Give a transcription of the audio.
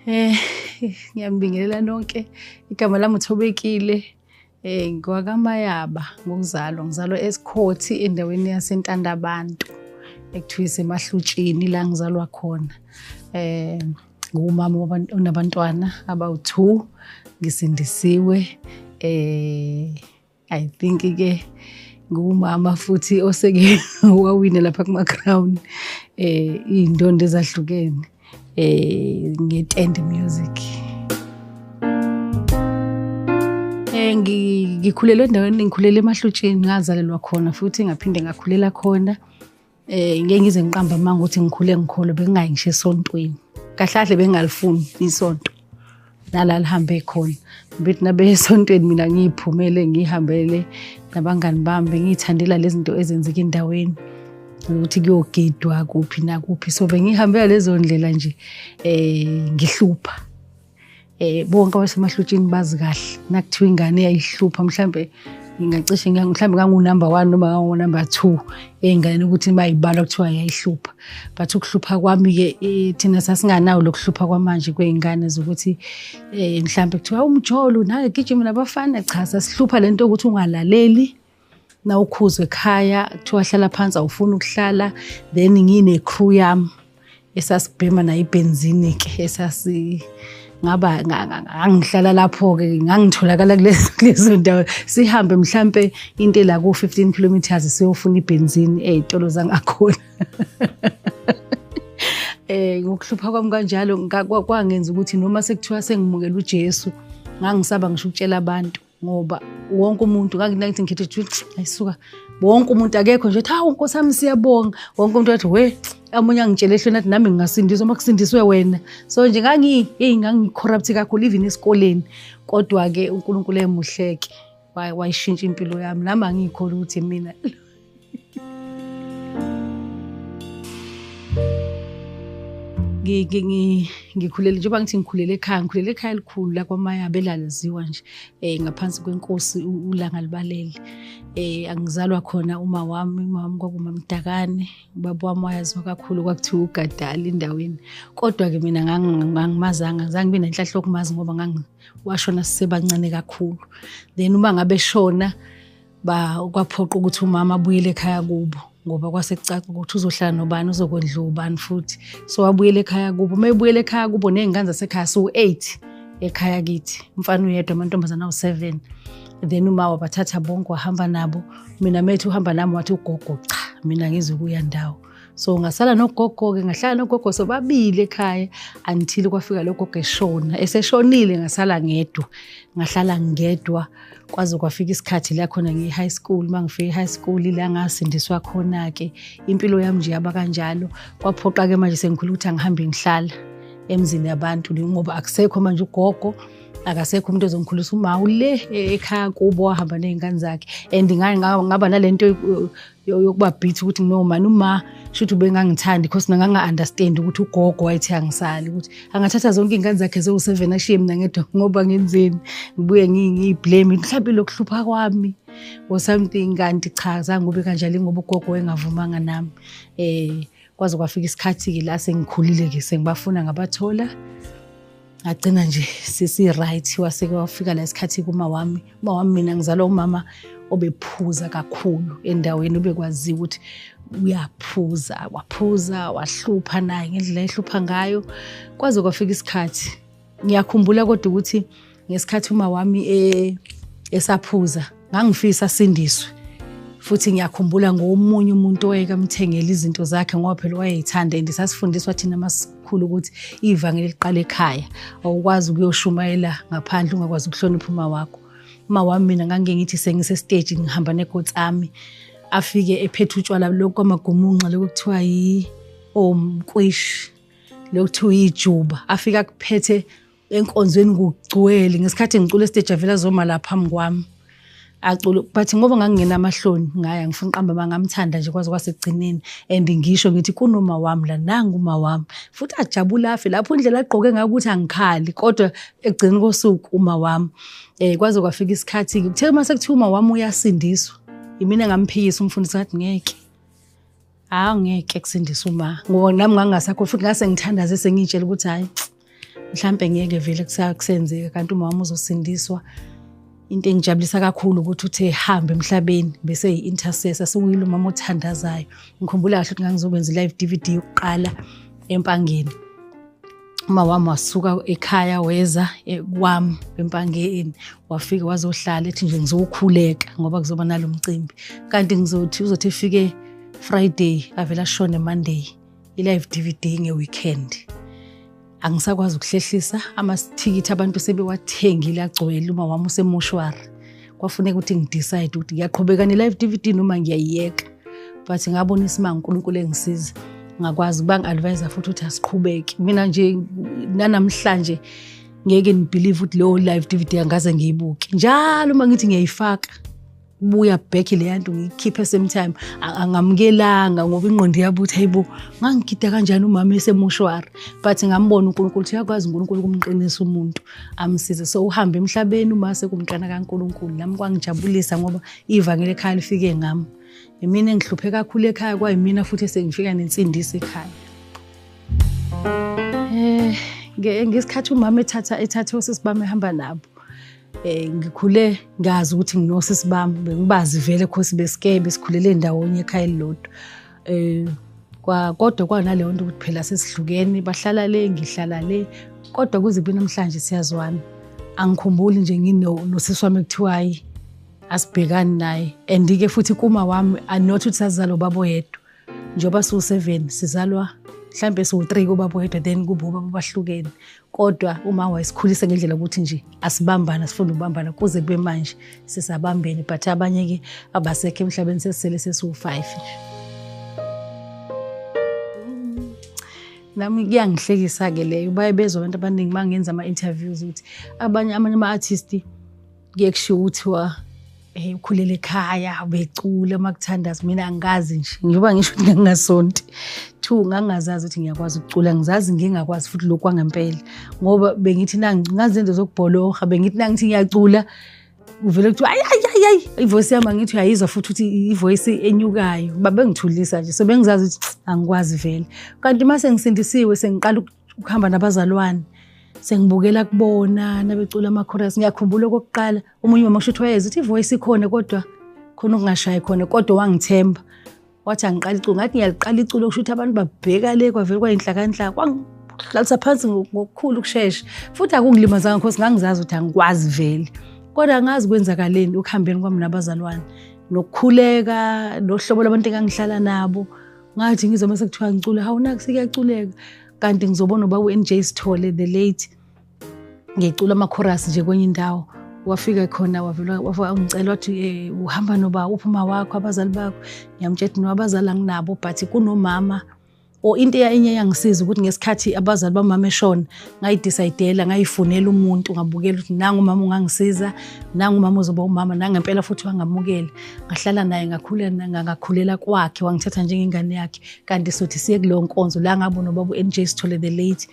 Eh ngiyambingelela nonke. Igama lami uThobekile. Eh ngwakaMayaba ngokuzalwa. Ngizalwa eSikhothi endaweni yaseNtandabantu ekuthiwa isemahlutshini la ngizalwa khona. Eh ngumama onabantwana abawu-2 ngisindisiwe eh I think ke ngumama futhi oseke wawina lapha kuma crown eh izindondo ezahlukene eh ngetende music. Eh ngikhulele endaweni, ngikhulele emahlutsheni, ngazalelwa khona futhi ngaphinde ngakhulela khona. Eh ngeke ngize ngiqamba amanga ukuthi ngikhule ngikholo, bengingayi ngisho esontweni. Kahle kahle bengalifuni isonto. Nala lihambe khona. Ngithi nabe esontweni mina ngiyiphumele ngihambele nabangani bami, bengiyithandela lezi zinto ezenzeka endaweni ukuthi kuyogidwa kuphi nakuphi. So bengihambela lezo ndlela nje eh ngihlupha. Eh bonke abasemahlutshini bazi kahle nakuthiwa ingane yayihlupha, mhlambe ngingacishe mhlambe ngangu number 1 noma ngangu number 2 ey'nganeni ukuthi bayibalwa kuthiwa yayihlupha. But ukuhlupha kwami ke thina sasinganawo lokuhlupha kwamanje kwey'ngane zokuthi mhlambe kuthiwa umjolo nawe gijima nabafana. Cha, sasihlupha lento yokuthi ungalaleli nawukhuzwe ekhaya kuthiwa hlala phansi awufuni ukuhlala. Then ngine crew yami esasibhema nayo ibhenzini ke, esasi ngaba ngangihlala lapho-ke, ngangitholakala kulezo ndawo. Sihambe mhlampe into ela ku-15 kilometers siyofuna ibhenzini ey'tolo zangakhona. Eh ngokuhlupha kwami kanjalo kwangenza ukuthi noma sekuthiwa sengimukela uJesu ngangisaba ngisho ukutshela abantu, ngoba wonke umuntu ngangithi ngikhethe ukuthi ayisuka wonke umuntu akekho nje uthi hawu Nkosi yami siyabonga, wonke umuntu wathi we, omunye angitshele ehlweni athi nami ngingasindiswa uma kusindiswe wena. So nje ngangi-corrupt kakhulu even esikoleni, kodwa-ke uNkulunkulu emuhleke wayishintsha impilo yami. Nami angiyikholwa ukuthi mina ngikhulele, njengoba ngithi ngikhulele ekhaya, ngikhulele ekhaya elikhulu la kwaMayaba elalaziwa nje ngaphansi kwenkosi uLanga Libalele. Angizalwa khona uma wami, uma wami kwakuMamdakane, ubaba wami wayaziwa kakhulu kwakuthiwa uGadali endaweni. Kodwa-ke mina ngangimazanga, azange ngibe nenhlanhla yokumazi ngoba washona sisebancane kakhulu. Then uma ngabe shona kwaphoqa ukuthi umama abuyele ekhaya kubo, ngoba kwase kucaca ukuthi uzohlala nobani, uzokondliwa ubani futhi. So wabuyela ekhaya kubo. Uma ebuyela ekhaya kubo ney'ngane zasekhaya siwu-8 ekhaya kithi, umfana uyedwa, amantombazane awu-7. Then uma wabathatha bonke wahamba nabo. Mina methu uhamba nami wathi ugogo cha, mina ngizukuya ndawo. So ngasala nogogo-ke, ngahlala nogogo sobabili ekhaya until kwafika lo gogo eshona. Eseshonile ngasala ngedwa, ngahlala ngedwa kwaze kwafika isikhathi la khona ngiye-high school. Uma ngifika e-high school la ngasindiswa khona-ke, impilo yami nje yaba kanjalo. Kwaphoqa-ke manje sengikhula ukuthi angihambe ngihlala emzini yabantu ngoba akusekho manje ugogo, akasekho umuntu ozongikhulisa. Uma ule ekhaya kubo wahamba ney'ngane zakhe, and ngaba nalento yokuba bitter ukuthi no man, uma shuthi ubengangithandi because nganga-understand ukuthi ugogo wayethi angisali, ukuthi angathatha zonke iy'ngane zakhe ziwu-7 ashiye mina ngedwa ngoba ngenzeni, ngibuye ngiyiblame mhlawumbe lokuhlupha kwami or something. Kanti cha, zange kube kanjalo ngoba ugogo wayengavumanga nami. Kwaze kwafika isikhathi-ke la sengikhulile-ke sengibafuna ngabathola, ngagcina nje sesi-right. Waseke wafika la isikhathi kuma wami. Uma wami mina ngizalwa umama obephuza kakhulu endaweni, obekwaziwa ukuthi uyaphuza, waphuza wahlupha naye ngendlela ehlupha ngayo. Kwaze kwafika isikhathi, ngiyakhumbula kodwa ukuthi ngesikhathi uma wami esaphuza ngangifisa asindiswe. Futhi ngiyakhumbula ngomunye umuntu owayekamthengela izinto zakhe ngoba phela wayeyithanda, and sasifundiswa thina masikhulu ukuthi ivangeli liqala ekhaya, awukwazi ukuyoshumayela ngaphandle ungakwazi ukuhlonipha uma wakho. Uma wami mina ngangike ngithi sengise stage ngihamba negotsami, afike ephethe utshwala lokhu kwamagumunxa lokhu kuthiwa yi-omkwishi, lokhu kuthiwa ijuba, afike akuphethe enkonzweni kugcwele. Ngesikhathi ngicula estage avela azoma la phambi kwami acula, but ngoba ngangingena amahloni ngaya ngifuna uqamba bangamthanda nje kwaze kwasekugcineni. And ngisho ngithi kunoma wami la, nangu uma wami, futhi ajabula afe lapho indlela agqoke ngayo ukuthi angikhali, kodwa ekugcineni kosuku uma wami. Kwaze kwafika isikhathi kuthe uma sekuthiwa uma wami uyasindiswa, imina ngamphikisa umfundisi ngathi ngeke, angeke kusindiswe uma, ngoba nami ngangingasakho futhi ngase ngithandaze sengiyitshela ukuthi hayi Mhlambe ngeke vele kusenzeka kanti uma wami uzosindiswa. Into engijabulisa kakhulu ukuthi uthe hamba emhlabeni bese yi-intercessor, sekuyilo umama othandazayo. Ngikhumbula kahle ukuthi ngangizokwenza i-live DVD yokuqala eMpangeni. Uma wami wasuka ekhaya weza kwami eMpangeni, wafika wazohlala ethi nje ngizokhuleka ngoba kuzoba nalo mcimbi. Kanti ngizothi uzothi efike Friday avela ashone Monday, i-live DVD nge-weekend. Angisakwazi ukuhlehlisa, amathikithi abantu sebewathengile agcwele, uma wami usemoshwari. Kwafuneka ukuthi ngidecide ukuthi ngiyaqhubeka ne-live DVD noma ngiyayiyeka. But ngabona isimanga uNkulunkulu engisiza, ngakwazi ukuba ngi-advise futhi ukuthi asiqhubeke. Mina nje nanamhlanje ngeke ngibelieve ukuthi leyo live DVD angaze ngiyibuke. Njalo uma ngithi ngiyayifaka buya back le nto ngiyikhiphe same time, angamukelanga ngoba ingqondo yabo uthi hayibo ngangigida kanjani umama esemoshwari. But ngambona uNkulunkulu ukuthi uyakwazi uNkulunkulu ukumqinisa umuntu amsize. So uhambe emhlabeni uma sekumntwana kaNkulunkulu, nami kwangijabulisa ngoba ivangeli ekhaya lifike ngami. Imina engihluphe kakhulu ekhaya, kwayimina futhi esengifika nensindiso ekhaya. Ngesikhathi umama ethatha osisi bami ehamba nabo, ngikhule ngazi ukuthi nginosisi bami, bengibazi vele khosi besike besikhulele ndawonye ekhaya elilodwa. Kodwa kwanaleyo nto ukuthi phela sesihlukene, bahlala le ngihlala le, kodwa kuze kube namhlanje siyazwana. Angikhumbuli nje nginosisi wami ekuthiwa hayi asibhekani naye. And-ke futhi kuma wami not ukuthi sazalwa ubaba oyedwa, njengoba siwu-7 sizalwa mhlambe siwu-3 kubaba oyedwa, then kube ubaba abahlukene. Kodwa uma wayesikhulisa ngendlela ukuthi nje asibambane, sifuna ukubambana kuze kube manje sisabambene. But abanye-ke abasekho emhlabeni, sesisele sesiwu-5 nje. Nami kuyangihlekisa-ke leyo, baye bezwa abantu abaningi uma ngenza ama-interviews ukuthi amanye ama-artist kuye kushiwo kuthiwa ukhulele ekhaya ubecula uma kuthandaza. Mina angikazi nje, njengoba ngisho ukuthi ngangingasonti. 2 ngangingazazi ukuthi ngiyakwazi ukucula, ngizazi ngingakwazi futhi lokhu kwangempela, ngoba bengithi ngazi izinto zokubholoha, bengithi nangithi ngiyacula uvele kuthiwa ayi ayi ayi ayi, ivoice yami angithi uyayizwa futhi ukuthi ivoice enyukayo, babengithulisa nje. So bengizazi ukuthi angikwazi vele. Kanti uma sengisindisiwe sengiqala ukuhamba nabazalwane, sengibukela kubona nabecula ama-chorus. Ngiyakhumbula okokuqala omunye umama kusho ukuthi wayezwa ukuthi ivoice ikhona kodwa khona okungashayi khona, kodwa wangithemba wathi angiqala iculo. Ngathi ngiyaliqala iculo kusho ukuthi abantu babheka le, kwavele kwayinhlakanhlaka, kwangihlalisa phansi ngokukhulu ukushesha. Futhi akungilimazanga because ngangizazi ukuthi angikwazi vele, kodwa angazi kwenzakaleni ukuhambeni kwami nabazalwane nokukhuleka nohlobo lwabantu engangihlala nabo. Ngathi ngizwa mase kuthiwa ngicula, hawu naku sekuyaculeka, kanti ngizobona ubaba u-NJ Sithole the late ngicula ama-chorus nje kwenye indawo. Wafika khona wavela wangicela wathi uhamba noba uphi uma wakho abazali bakho. Ngiyamtshela no abazali anginabo, but kunomama. Or into enye eyangisiza ukuthi ngesikhathi abazali bamama eshona ngayidecidela ngayifunela umuntu, ngabukela ukuthi nangu umama ungangisiza, nangu umama uzoba umama, nangempela futhi wangamukela. Ngahlala naye ngakhulela kwakhe, wangithatha njengengane yakhe. Kanti sothi siye kuleyo nkonzo la ngabona ubaba u-NJ Sithole the late